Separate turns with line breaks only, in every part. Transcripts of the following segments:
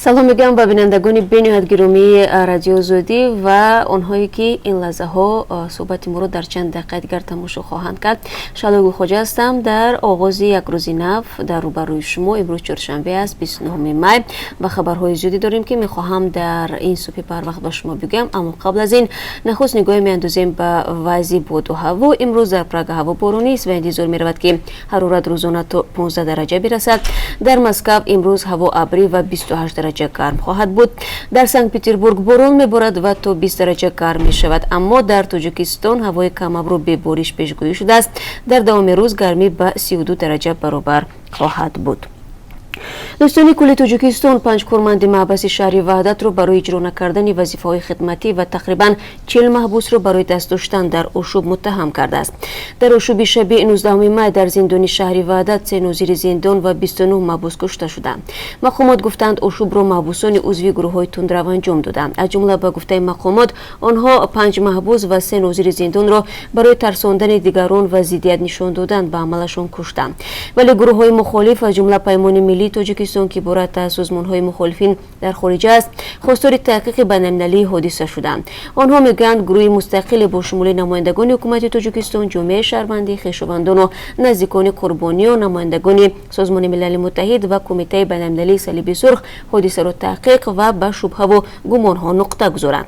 Салом мегӯям ба бинандагони бениҳоят гиромии Радиои Озодӣ ва онҳое, ки ин лаҳзаҳо суҳбати моро дар чанд дақиқаи дигар тамошо хоҳанд кард. Шаҳло Гулхоҷа ҳастам дар оғози як рӯзи нав дар рӯбарӯи шумо. Имрӯз чоршанбе аст, 29 май, ва хабарҳои зиёде дорем, ки мехоҳам дар ин субҳи барвақт ба шумо бигӯям. Аммо қабл аз ин нахуст нигоҳе меандозем ба вазъи боду ҳаво. Имрӯз дар Прага ҳаво боронист ва интизор меравад, ки ҳарорат рӯзона то 15 дараҷа бирасад. Дар Москав имрӯз ҳаво абрӣ ва 28 дараҷа гарм хоҳад буд. Дар Санкт Петербург борон меборад ва то 20 дараҷа гарм мешавад. Аммо дар Тоҷикистон ҳавои камабру бебориш пешгӯӣ шудааст. Дар давоми рӯз гармӣ ба 32 дараҷа баробар хоҳад буд. Дӯстони кулли Тоҷикистон панҷ корманди маҳбаси шаҳри Ваҳдатро барои иҷро накардани вазифаҳои хидматӣ ва тақрибан 40 маҳбусро барои даст доштан дар ошӯб муттаҳам кардааст. Дар ошӯби шаби 19 май дар зиндони шаҳри Ваҳдат се нозири зиндон ва 29 маҳбус кушта шуданд. Мақомот гуфтанд, ошӯбро маҳбусони узви гурӯҳҳои тундрав анҷом доданд. Аз ҷумла, ба гуфтаи мақомот, онҳо панҷ маҳбус ва се нозири зиндонро барои тарсондани дигарон ва зиддият нишон додан ба амалашон куштанд. Вале гурӯҳҳои мухолиф, аз ҷумла Паймони миллии Тоҷикистон, ки иборат аз созмонҳои мухолифин дар хориҷа аст, хостори таҳқиқи байналмилалии ҳодиса шуданд. Онҳо мегӯянд, гурӯҳи мустақиле бо шумули намояндагони ҳукумати Тоҷикистон, ҷомеаи шаҳрвандӣ, хешовандону наздикони қурбониён, намояндагони Созмони Милали Муттаҳид ва Кумитаи байналмилалии Салиби Сурх ҳодисаро таҳқиқ ва ба шубҳаву гумонҳо нуқта гузоранд.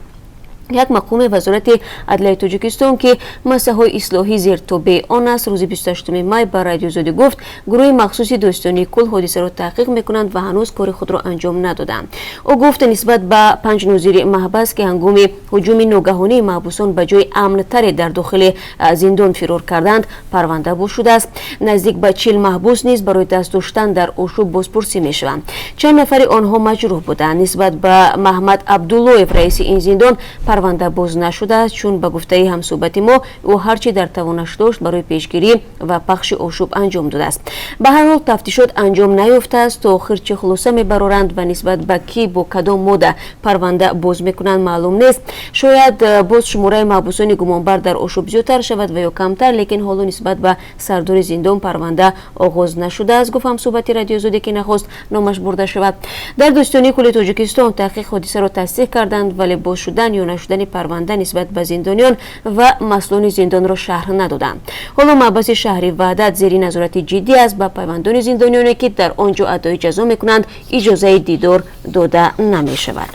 Як мақоми Вазорати адлияи Тоҷикистон, ки масъалаҳои ислоҳӣ зертобеи он аст, рӯзи 28 май ба Радиои Озодӣ гуфт, гурӯҳи махсуси дӯстони кул ҳодисаро таҳқиқ мекунанд ва ҳанӯз кори худро анҷом надоданд. Ӯ гуфт, нисбат ба панҷ нозири маҳбас, ки ҳангоми ҳуҷуми ногаҳонии маҳбусон ба ҷои амнтаре дар дохили зиндон фирор карданд, парванда боз шудааст. Наздик ба 40 маҳбус низ барои даст доштан дар ошӯб бозпурсӣ мешаванд. Чанд нафари онҳо маҷрӯҳ буданд. Нисбат ба Маҳмад Абдуллоев, раиси ин зиндон, парванда боз нашудааст, чун, ба гуфтаи ҳамсӯҳбати мо, ӯ ҳарчи дар тавонаш дошт барои пешгирӣ ва пахши ошӯб анҷом додааст. Ба ҳар ҳол, тафтишот анҷом наёфтааст. То охир чӣ хулоса мебароранд ва нисбат ба кӣ бо кадом модда парванда боз мекунанд, маълум нест. Шояд боз шумораи маҳбусони гумонбар дар ошӯб зиёдтар шавад ва ё камтар, лекин ҳоло нисбат ба сардори зиндон парванда оғоз нашудааст, гуфт ҳамсӯҳбати Радиои Озодӣ, ки нахост номаш бурда шавад. Дар Дӯстонии кулли Тоҷикистон таҳқиқ ҳодисаро тасдиқ карданд, вале боз шудан ё нашудани парванда нисбат ба зиндониён ва масъулони зиндонро шарҳ надоданд. Ҳоло маҳбаси шаҳри Ваҳдат зери назорати ҷиддӣ аст. Ба пайвандони зиндониёне, ки дар он ҷо адои ҷазо мекунанд, иҷозаи дидор дода намешавад.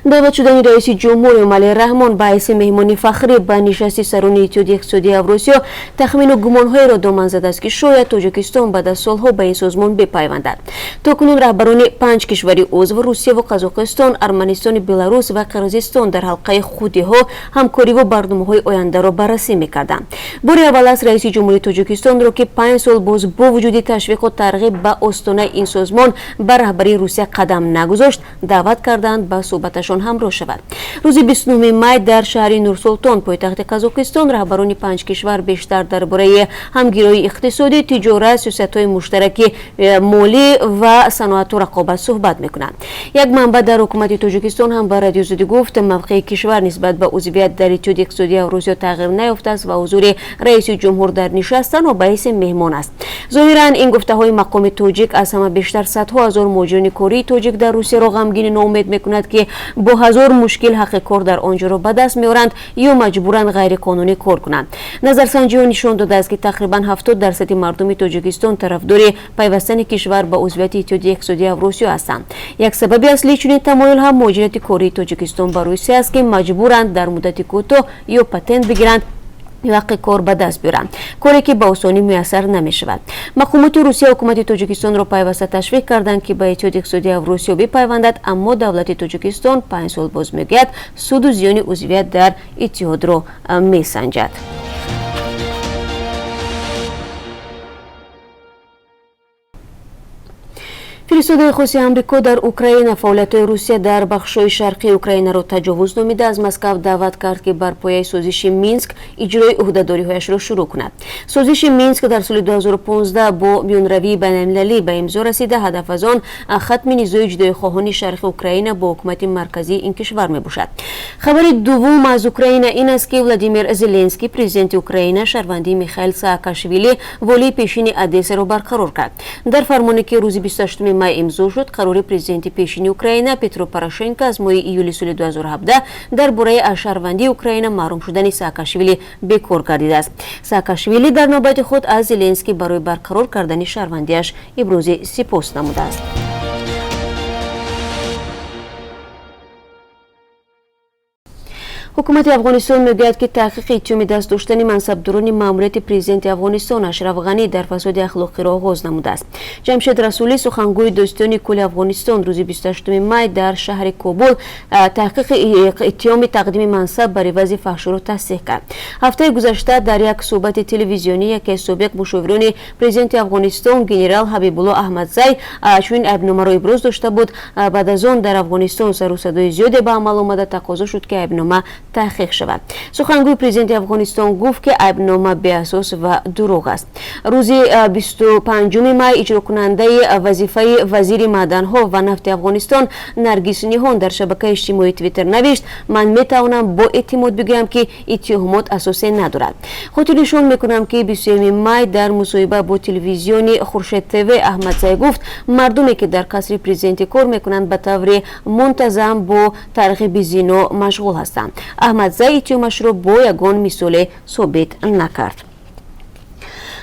Даъват шудани раиси ҷумҳур Эмомалӣ Раҳмон ба ҳайси меҳмони фахрӣ ба нишасти сарони Иттиҳоди иқтисодии Авросиё тахмину гумонҳоеро доман задааст, ки шояд Тоҷикистон баъд аз солҳо ба ин созмон бипайвандад. То кунун раҳбарони панҷ кишвари узв, Русияву Қазоқистон, Арманистони, Беларус ва Қирғизистон, дар ҳалқаи худиҳо ҳамкориву барномаҳои ояндаро баррасӣ мекарданд. Бори аввал аст, раиси ҷумҳурии Тоҷикистонро, ки 5 сол боз бо вуҷуди ташвиқу тарғиб ба остонаи ин созмон ба раҳбарии Русия қадам нагузошт, даъват карданд ба суҳбаташон ҳамроҳ шавад. Рӯзи 29 май дар шаҳри Нурсултон, пойтахти Қазоқистон, раҳбарони панҷ кишвар бештар дар бораи ҳамгироии иқтисодӣ, тиҷорат, сиёсатҳои муштараки молӣ ва саноату рақобат суҳбат мекунанд. Як манбаъ дар ҳукумати Тоҷикистон ҳам ба Радиои Озодӣ гуфт, мавқеи кишвар нисбат ба узвият дар Иттиҳоди иқтисодии Авросиё тағйир наёфтааст ва ҳузури раиси ҷумҳур дар нишаст танҳо ба ҳайси меҳмон аст. Зоҳиран, ин гуфтаҳои мақоми тоҷик аз ҳама бештар садҳо ҳазор муҳоҷирони кории тоҷик дар Русияро ғамгини ноумед мекунад, ки бо ҳазор мушкил ҳаққи кор дар он ҷоро ба даст меоранд ё маҷбуранд ғайриқонунӣ кор кунанд. Назарсанҷиҳо нишон додааст, ки тақрибан 70 дарсади мардуми Тоҷикистон тарафдори пайвастани кишвар ба узвияти Иттиҳоди иқтисодии Авросиё ҳастанд. Як сабаби аслии чунин тамоюл ҳам муҳоҷирати кории Тоҷикистон ба Русия аст, ки маҷбуранд дар муддати кӯтоҳ ё патент бигиранд, ё ҳаққи кор ба даст биёранд, коре ки ба осонӣ муяссар намешавад. Мақомоти Русия ҳукумати Тоҷикистонро пайваста ташвиқ карданд, ки ба Иттиҳоди иқтисодии Авросиё бипайвандад, аммо давлати Тоҷикистон 5 сол боз мегӯяд, суду зиёни узвият дар иттиҳодро месанҷад. Фиристодаи хоси Амрико дар Украина фаъолиятҳои Русия дар бахшҳои шарқии Украинаро таҷовуз номида, аз Москав даъват кард, ки бар пояи созиши Минск иҷрои ӯҳдадориҳояшро шурӯъ кунад. Созиши Минск дар соли 2015 бо миёнравии байналмилалӣ ба имзо расида, ҳадаф аз он хатми низои ҷудоихоҳони шарқи Украина бо ҳукумати марказии ин кишвар мебошад. Хабари дуввум аз Украина ин аст, ки Владимир Зеленский, президенти Украина, шаҳрвандии Михаил Саакашвили, волии пешини Одессаро барқарор кард. Дар фармоне, ки рӯзи 28 май имзо шуд, қарори президенти пешини Украина Петро Порошенко аз моҳи июли соли 2017 дар бораи аз шаҳрвандии Украина маҳрум шудани Саакашвили бекор гардидааст. Саакашвили дар навбати худ аз Зеленский барои барқарор кардани шаҳрвандиаш ибрози сипос намудааст. Ҳукумати Афғонистон мегӯяд, ки таҳқиқи иттиҳоми даст доштани мансабдорони маъмурияти президенти Афғонистон Ашраф Ғанӣ дар фасоди ахлоқиро оғоз намудааст. Ҷамшед Расулӣ, сухангӯи дӯстони кулли Афғонистон, рӯзи 28 май дар шаҳри Кобул таҳқиқи иттиҳоми тақдими мансаб бар ивази фаҳшоро тасдиқ кард. Ҳафтаи гузашта дар як суҳбати телевизионӣ яке аз собиқ мушовирони президенти Афғонистон генерал Ҳабибулло Аҳмадзай чунин айбномаро иброз дошта буд. Баъд аз он дар Афғонистон сару садои зиёде ба амал омада, тақозо шуд, ки айбнома таҳқиқ шавад. Сухангӯи президенти Афғонистон гуфт, ки айбнома беасос ва дурӯғ аст. Рӯзи 25 май иҷрокунандаи вазифаи вазири маъданҳо ва нафти Афғонистон Наргис Ниҳон дар шабакаи иҷтимоии Твиттер навишт: «Ман метавонам бо эътимод бигӯям, ки иттиҳомот асосе надорад». Хотирнишон мекунам, ки 21 май дар мусоҳиба бо телевизиони Хуршед ТВ Аҳмадзай гуфт, мардуме ки дар қасри президентӣ кор мекунанд, ба таври мунтазам бо тарғиби зино машғул ҳастанд. Аҳмадзай иттиҳомашро бо ягон мисоле собит накард.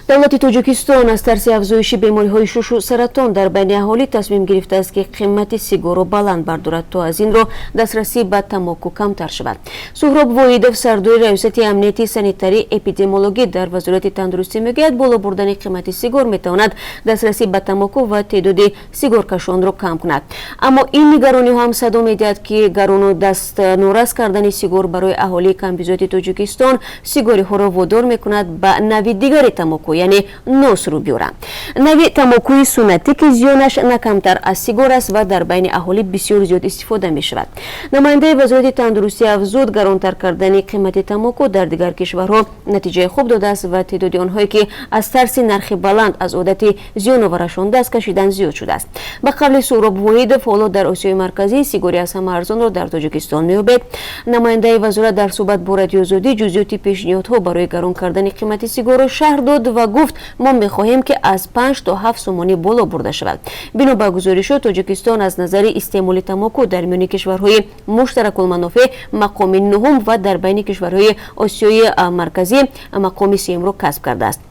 Давлати Тоҷикистон аз тарси афзоиши бемориҳои шушу саратон дар байни аҳолӣ тасмим гирифтааст, ки қимати сигорро баланд бардорад, то аз ин роҳ дастрасӣ ба тамоку камтар шавад. Суҳроб Воҳидов, сардори раёсати амнияти санитарӣ эпидемиологӣ дар Вазорати тандурустӣ, мегӯяд, боло бурдани қимати сигор метавонад дастрасӣ ба тамоку ва теъдоди сигоркашонро кам кунад. Аммо ин нигарониҳо ҳам садо медиҳад, ки гарону дастнорас кардани сигор барои аҳолии камбизоати Тоҷикистон сигориҳоро водор мекунад ба нави дигари тамоку, яъне нос рӯ биёранд. Нави тамокуи суннатӣ, ки зиёнаш на камтар аз сигор аст ва дар байни аҳолӣ бисёр зиёд истифода мешавад. Намояндаи Вазорати тандурустӣ афзуд, гаронтар кардани қимати тамоку дар дигар кишварҳо натиҷаи хуб додааст ва теъдоди онҳое ки аз тарси нархи баланд аз одати зиёноварашон даст кашидан зиёд шудааст. Ба қавли Суҳроб Воҳидов, ҳоло дар Осиёи Марказӣ сигори аз ҳама арзонро дар Тоҷикистон меёбед. Намояндаи вазорат дар суҳбат бо Радиои Озодӣ ҷузъиёти пешниҳодҳо барои гарон кардани қимати сигорро шарҳ дод ва гуфт, мо мехоҳем, ки аз 5 то 7 сомонӣ боло бурда шавад. Бино ба гузоришҳо, Тоҷикистон аз назари истеъмоли тамоку дар миёни кишварҳои муштаракулманофеъ мақоми нуҳум ва дар байни кишварҳои Осиёи Марказӣ мақоми сеюмро касб кардааст.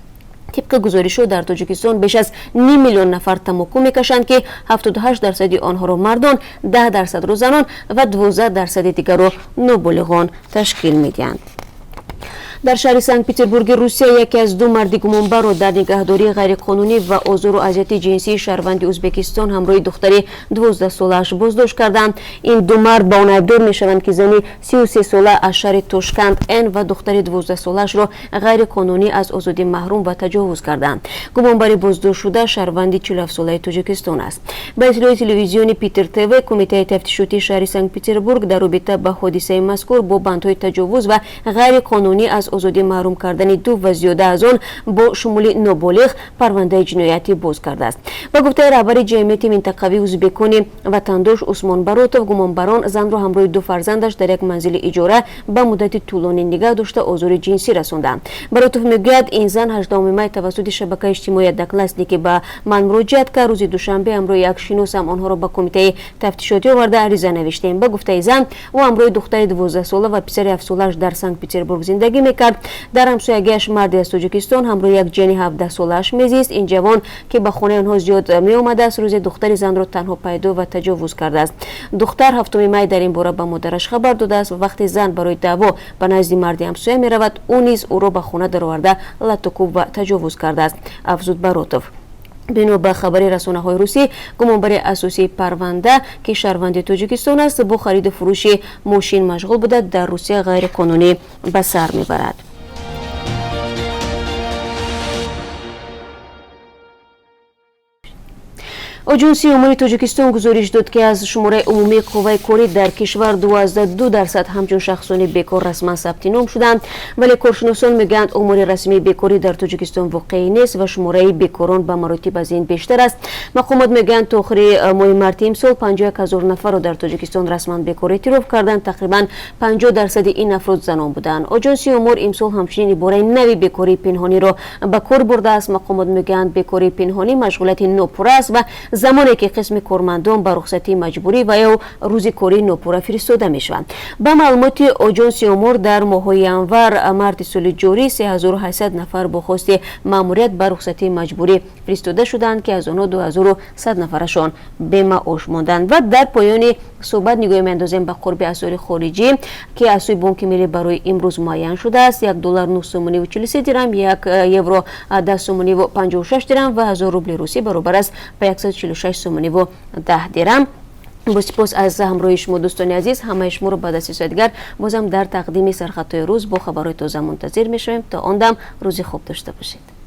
Тибқи гузоришҳо, дар Тоҷикистон беш аз ним миллион нафар тамоку мекашанд, ки 78% онҳоро мардон, 10%-ро занон ва 12% дигарро ноболиғон ташкил медиҳанд. Дар шаҳри Санкт Петербурги Русия яке аз ду марди гумонбарро дар нигаҳдории ғайриқонунӣ ва озору азияти ҷинсии шаҳрванди Ӯзбекистон ҳамроҳи духтари 12-солааш боздошт карданд. Ин ду мард ба он айбдор мешаванд, ки зани 33-сола аз шаҳри Тошканд Н ва духтари 12-солаашро ғайриқонунӣ аз озодӣ маҳрум ва таҷовуз карданд. Гумонбари боздоштшуда шаҳрванди 47-солаи Тоҷикистон аст. Ба иттилои телевизиони Питер ТВ, Кумитаи тафтишотии шаҳри Санкт Петербург дар робита ба ҳодисаи мазкур бо бандҳои таҷовуз ва ғайриқонунӣ аз озодӣ маҳрум кардани ду ва зиёда аз он бо шумули ноболиғ парвандаи ҷиноятӣ боз кардааст. Ба гуфтаи раҳбари ҷамъияти минтақавии ӯзбекони ватандош Усмон Баротов, гумонбарон занро ҳамроҳи ду фарзандаш дар як манзили иҷора ба муддати тӯлонӣ нигаҳ дошта, озори ҷинсӣ расонданд. Баротов мегӯяд, ин зан 18 май тавассути шабакаи иҷтимоии Одноклассники ба ман муроҷиат кард. Рӯзи душанбе ҳамроҳи як шиносам онҳоро ба кумитаи тафтишотӣ оварда ариза навиштем. Ба гуфтаи зан, ӯ ҳамроҳи духтари 12-сола ва писари 7-солааш дар Санкт Петербург зиндагӣ мекард. Дар ҳамсоягиаш марде аз Тоҷикистон ҳамроҳи як ҷияни 17-солааш мезист. Ин ҷавон, ки ба хонаи онҳо зиёд меомадааст, рӯзе духтари занро танҳо пайдо ва таҷовуз кардааст. Духтар 7 май дар ин бора ба модараш хабар додааст ва вақте зан барои даъво ба назди марди ҳамсоя меравад, ӯ низ ӯро ба хона дароварда, латтукӯб ва таҷовуз кардааст, афзуд Баротов. Бино ба хабари расонаҳои русӣ, гумонбари асосии парванда, ки шаҳрванди Тоҷикистон аст, бо хариду фурӯши мошин машғул буда, дар Русия ғайриқонунӣ ба сар мебарад. Оҷонсии омори Тоҷикистон гузориш дод, ки аз шумораи умумии қувваи корӣ дар кишвар 2,2% ҳамчун шахсони бекор расман сабти ном шуданд. Вале коршиносон мегӯянд, омори расмии бекорӣ дар Тоҷикистон воқеӣ нест ва шумораи бекорон ба маротиб аз ин бештар аст. Мақомот мегӯянд, то охири моҳи марти имсол 51 ҳазор нафарро дар Тоҷикистон расман бекор эътироф карданд. Тақрибан 50% ин афрод занон буданд. Оҷонсии омор имсол ҳамчунин ибораи нави бекории пинҳониро ба кор бурдааст. Мақомот мегӯянд, бекории пинҳонӣ машғулияти нопурра аст ва Замоне ки қисми кормандон ба рухсатии маҷбурӣ ва ё рӯзи кории нопурра фиристода мешаванд. Ба маълумоти Оҷонси Омор, дар моҳҳои январ марти соли ҷорӣ 3800 нафар бо хости маъмурият ба рухсатии маҷбурӣ фиристода шуданд, ки аз онҳо 2100 нафарашон бемаош монданд. Ва дар поёни суҳбат нигоҳ меандозем ба қурби асъори хориҷӣ, ки аз сӯи Бонки Миллӣ барои имрӯз муайян шудааст: 1 доллар 9 сомониву 43 дирам, 1 евро 10 сомониву 56 дирам ва 1000 рубли русӣ баробар аст ба 146 сомониву 10 дирам. Бо сипос аз ҳамроҳи шумо, дӯстони азиз, ҳамаи шуморо баъд аз 3 соати дигар бозам дар тақдими сархатҳои рӯз бо хабарҳои тоза мунтазир мешавем. То он дам рӯзи хуб дошта бошед.